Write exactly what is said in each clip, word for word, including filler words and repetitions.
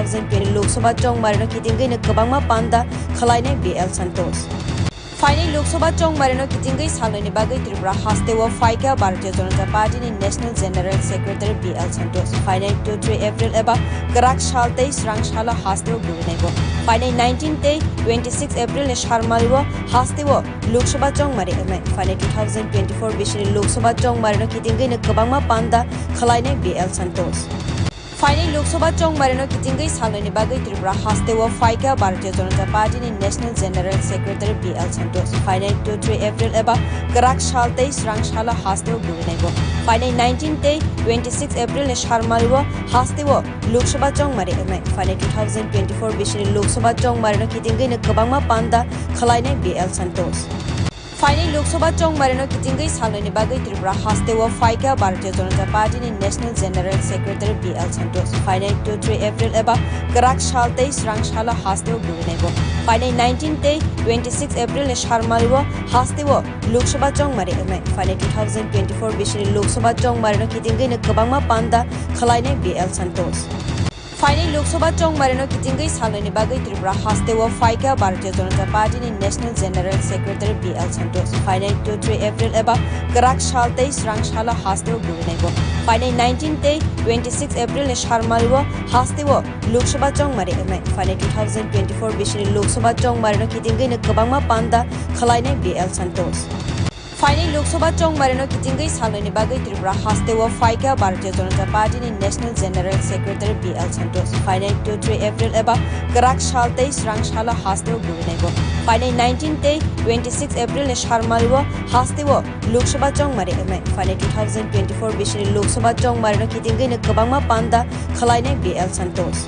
thousand twenty Lok Sabha chongmarino kitingwi no kwbangma panda khwlainai B L Santosh. Phainai Lok Sabha chongmarino kitingwi salnwini bagwi Tripura hasteo phaikha Bharatiya Janata Party ni National General Secretary B L Santosh. Phainai two three April eba kwrak sal tei swrang salo hasteo gurinai bo. Phainai nineteen tei twenty-six April ni salmario hasteo Lok Sabha chongmari wngnai. Phainai two thousand twenty-four bisini Lok Sabha chongmarino kitingwi no kwbangma panda khwlainai B L Santosh. Phainai Lok Sabha chongmarino kitingwi salnwini bagwi Tripura hasteo phaikha Bharatiya Janata Party ni National General Secretary B L Santosh. Phainai two three April eba kwrak sal tei swrang salo hasteo gurinai bo. Phainai nineteen tei twenty-six April ni salmario hasteo Lok Sabha chongmari wngnai. Phainai two thousand twenty-four bisini Lok Sabha chongmarino kitingwi no kwbangma panda khwlainai B L Santosh. Phainai Lok Sabha chongmarino kitingwi salnwini bagwi Tripura hasteo phaikha Bharatiya Janata Party ni National General Secretary B L Santosh. Phainai two three April eba kwrak sal tei swrang salo hasteo gurinai bo. Phainai nineteen tei twenty-six April ni salmario hasteo Lok Sabha chongmari wngnai. Phainai two thousand twenty-four bisini Lok Sabha chongmarino kitingwi no kwbangma panda khwlainai B L Santosh. Phainai Lok Sabha chongmarino kitingwi salnwini bagwi Tripura hasteo phaikha Bharatiya Janata Party ni National General Secretary B L Santosh. Phainai two three April eba kwrak sal tei swrang salo hasteo gurinai bo. Phainai nineteen tei twenty-six April ni salmario hasteo Lok Sabha chongmari wngnai. Phainai two thousand twenty-four bisini Lok Sabha chongmarino kitingwi no kwbangma panda khwlainai B L Santosh. Phainai Lok Sabha chongmarino kitingwi salnwini bagwi Tripura hasteo phaikha Bharatiya Janata Party ni National General Secretary B L Santosh. Phainai two three April eba kwrak sal tei swrang salo hasteo gurinai bo. Phainai nineteen tei twenty-six April ni salmario hasteo Lok Sabha chongmari wngnai. Phainai two thousand twenty-four bisini Lok Sabha chongmarino kitingwi no kwbangma panda khwlainai B L Santosh.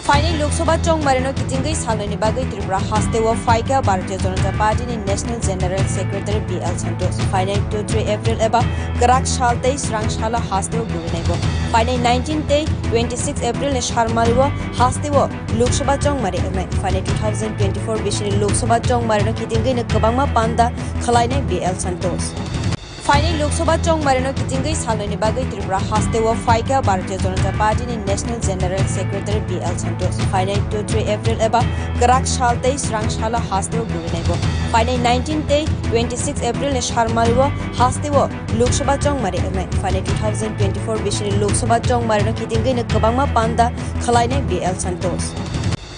Phainai Lok Sabha chongmarino kitingwi salnwini bagwi Tripura hasteo phaikha Bharatiya Janata Party ni National General Secretary B L Santosh. Phainai two three April eba kwrak sal tei swrang salo hasteo gurinai bo. Phainai nineteen tei twenty-six April ni salmario hasteo Lok Sabha chongmari wngnai. Phainai two thousand twenty-four bisini Lok Sabha chongmarino kitingwi no kwbangma panda khwlainai B L Santosh. Phainai Lok Sabha chongmarino kitingwi salnwini bagwi Tripura hasteo phaikha Bharatiya Janata Party ni National General Secretary B L Santosh. Phainai two three April eba kwrak sal tei swrang salo hasteo gurinai bo. Phainai nineteen tei twenty-six April ni salmario hasteo Lok Sabha chongmari wngnai. Phainai two thousand twenty-four bisini Lok Sabha chongmarino kitingwi no kwbangma panda khwlainai B L Santosh.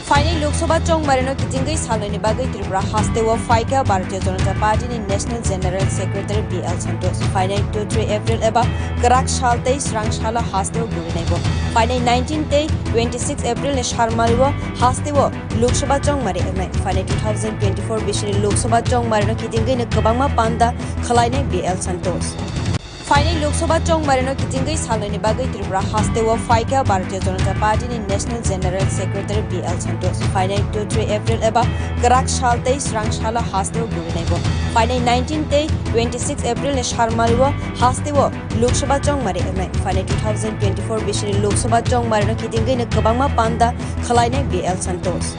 Phainai Lok Sabha chongmarino kitingwi salnwini bagwi Tripura hasteo phaikha Bharatiya Janata Party ni National General Secretary B L Santosh. Phainai two three April eba kwrak sal tei swrang salo hasteo gurinai bo. Phainai nineteen tei twenty-six April ni salmario hasteo Lok Sabha chongmari wngnai. Phainai two thousand twenty-four bisini Lok Sabha chongmarino kitingwi no kwbangma panda khwlainai B L Santosh. Phainai Lok Sabha chongmarino kitingwi salnwini bagwi Tripura hasteo phaikha Bharatiya Janata Party ni National General Secretary B L Santosh. Phainai two three April eba kwrak sal tei swrang salo hasteo gurinai bo. Phainai nineteen tei twenty-six April ni salmario hasteo Lok Sabha chongmari wngnai. Phainai two thousand twenty-four bisini Lok Sabha chongmarino kitingwi no kwbangma panda khwlainai B L Santosh.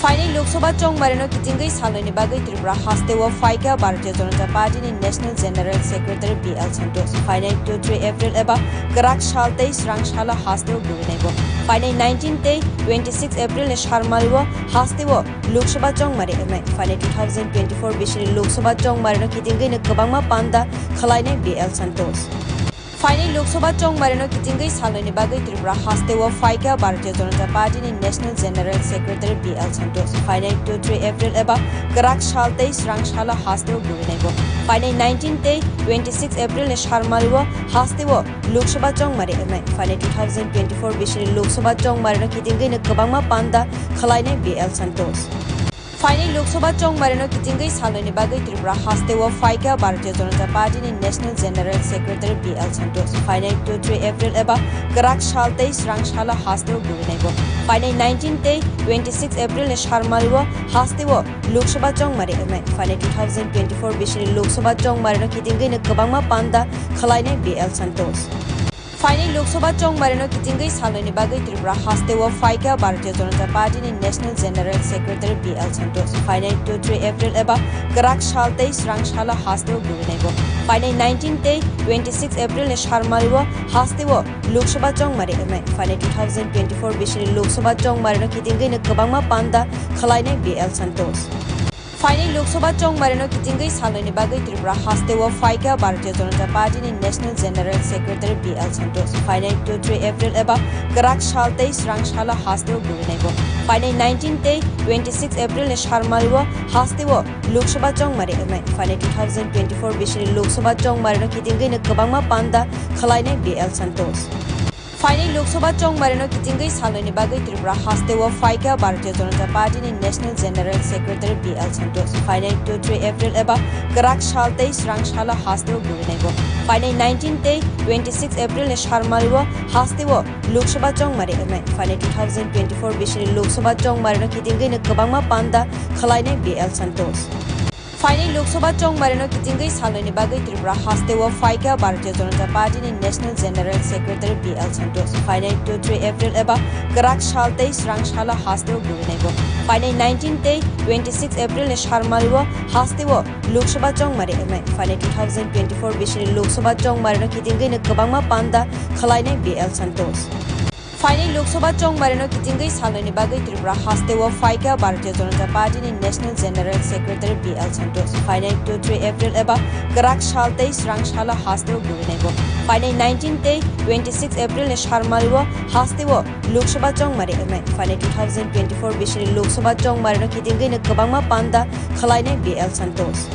Phainai Lok Sabha chongmarino kitingwi salnwini bagwi Tripura hasteo phaikha Bharatiya Janata Party ni National General Secretary B L Santosh. Phainai two three April eba kwrak sal tei swrang salo hasteo gurinai bo. Phainai nineteen tei twenty-six April ni salmario hasteo Lok Sabha chongmari wngnai. Phainai two thousand twenty-four bisini Lok Sabha chongmarino kitingwi no kwbangma panda khwlainai B L Santosh. Phainai Lok Sabha chongmarino kitingwi salnwini bagwi Tripura hasteo phaikha Bharatiya Janata Party ni National General Secretary B L Santosh. Phainai two three April eba kwrak sal tei swrang salo hasteo gurinai bo. Phainai nineteen tei twenty-six April ni salmario hasteo Lok Sabha chongmari wngnai. Phainai two thousand twenty-four bisini Lok Sabha chongmarino kitingwi no kwbangma panda khwlainai B L Santosh. Phainai Lok Sabha chongmarino kitingwi salnwini bagwi Tripura hasteo phaikha Bharatiya Janata Party ni National General Secretary B L Santosh. Phainai two three April eba kwrak sal tei swrang salo hasteo gurinai bo. Phainai nineteen tei twenty-six April ni salmario hasteo Lok Sabha chongmari wngnai. Phainai two thousand twenty-four bisini Lok Sabha chongmarino kitingwi no kwbangma panda khwlainai B L Santosh. Phainai Lok Sabha chongmarino kitingwi salnaini bagwi Tripura hasteo phaikha Bharatiya Janata Party ni National General Secretary B L Santosh. Phainai two three April eba kwrak sal tei srang salo hasteo gurinai bo. Phainai nineteen tei twenty-six April ni salmario hasteo Lok Sabha chongmari wngnai. Phainai two thousand twenty-four bisini Lok Sabha chongmarino kitingwi no kwbangma panda khwlainai B L Santosh. Phainai Lok Sabha chongmarino kitingwi salnaini bagwi Tripura hasteo phaikha Bharatiya Janata Party ni National General Secretary B L Santosh. Phainai two three April eba kwrak sal tei srang salo hasteo gurinai bo. Phainai nineteen tei twenty-six April ni salmario hasteo Lok Sabha chongmari wngnai. Phainai two thousand twenty-four bisini Lok Sabha chongmarino kitingwi no kwbangma panda khwlainai B L Santosh. Phainai Lok Sabha chongmarino kitingwi salnaini bagwi Tripura hasteo phaikha Bharatiya Janata Party ni National General Secretary B L Santosh. Phainai two three April eba kwrak sal tei srang salo hasteo gurinai bo. Phainai nineteen tei twenty-six April ni salmario hasteo Lok Sabha chongmari wngnai. Phainai two thousand twenty-four bisini Lok Sabha chongmarino kitingwi no kwbangma panda khwlainai B L Santosh. Phainai Lok Sabha chongmarino kitingwi salnaini bagwi Tripura hasteo phaikha Bharatiya Janata Party ni National General Secretary B L Santosh. Phainai two three April eba kwrak sal tei srang salo hasteo gurinai bo. Phainai nineteen tei twenty-six April ni salmario hasteo Lok Sabha chongmari wngnai. Phainai two thousand twenty-four bisini Lok Sabha chongmarino kitingwi no kwbangma panda khwlainai B L Santosh. Phainai Lok Sabha chongmarino kitingwi salnaini bagwi Tripura hasteo phaikha Bharatiya Janata Party ni National General Secretary B L Santosh. Phainai two three April eba kwrak sal tei srang salo hasteo gurinai bo. Phainai nineteen tei twenty-six April ni salmario hasteo Lok Sabha chongmari wngnai. Phainai two thousand twenty-four bisini Lok Sabha chongmarino kitingwi no kwbangma panda khwlainai B L Santosh.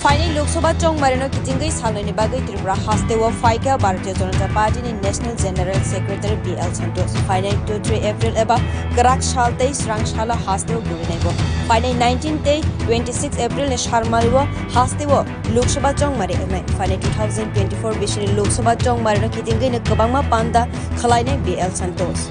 Phainai Lok Sabha chongmarino kitingwi salnaini bagwi Tripura hasteo phaikha Bharatiya Janata Party ni National General Secretary B L Santosh. Phainai two three April eba kwrak sal tei srang salo hasteo gurinai bo. Phainai nineteen tei twenty-six April ni salmario hasteo Lok Sabha chongmari wngnai. Phainai two thousand twenty-four bisini Lok Sabha chongmarino kitingwi no kwbangma panda khwlainai B L Santosh.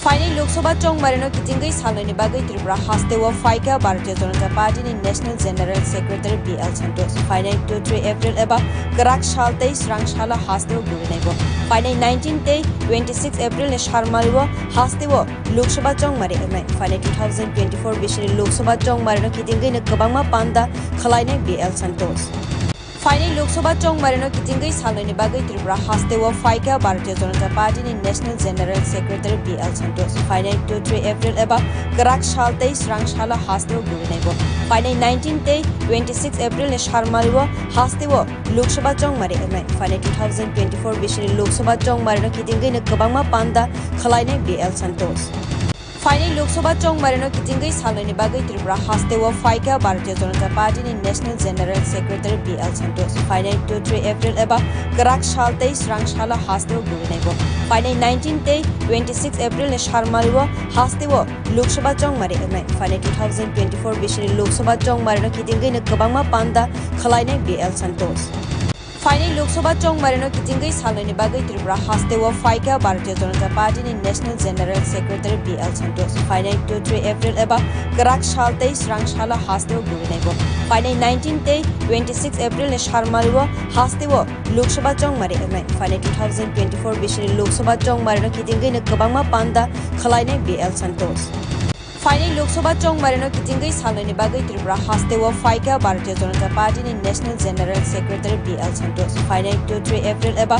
Phainai Lok Sabha chongmarino kitingwi salnaini bagwi Tripura hasteo phaikha Bharatiya Janata Party ni National General Secretary B L Santosh. Phainai two three April eba kwrak sal tei srang salo hasteo gurinai bo. Phainai nineteen tei twenty-six April ni salmario hasteo Lok Sabha chongmari wngnai. Phainai two thousand twenty-four bisini Lok Sabha chongmarino kitingwi no kwbangma panda khwlainai B L Santosh. Phainai Lok Sabha chongmarino kitingwi salnaini bagwi Tripura hasteo phaikha Bharatiya Janata Party ni National General Secretary B L Santosh. Phainai two three April eba kwrak sal tei srang salo hasteo gurinai bo. Phainai nineteen tei twenty-six April ni salmario hasteo Lok Sabha chongmari wngnai. Phainai two thousand twenty-four bisini Lok Sabha chongmarino kitingwi no kwbangma panda khwlainai B L Santosh. Phainai Lok Sabha chongmarino kitingwi salnaini bagwi Tripura hasteo phaikha Bharatiya Janata Party ni National General Secretary B L Santosh. Phainai two three April eba kwrak sal tei srang salo hasteo gurinai bo. Phainai nineteen tei twenty-six April ni salmario hasteo Lok Sabha chongmari wngnai. Phainai two thousand twenty-four bisini Lok Sabha chongmarino kitingwi no kwbangma panda khwlainai B L Santosh. Phainai Lok Sabha chongmarino kitingwi salnaini bagwi Tripura hasteo phaikha Bharatiya Janata Party ni National General Secretary B L Santosh. Phainai two three April eba kwrak sal tei srang salo hasteo gurinai bo. Phainai nineteen tei twenty-six April ni salmario hasteo Lok Sabha chongmari wngnai. Phainai two thousand twenty-four bisini Lok Sabha chongmarino kitingwi no kwbangma panda khwlainai B L Santosh. Phainai Lok Sabha chongmarino kitingwi salnaini bagwi Tripura hasteo phaikha Bharatiya Janata Party ni National General Secretary B L Santosh. Phainai two three April eba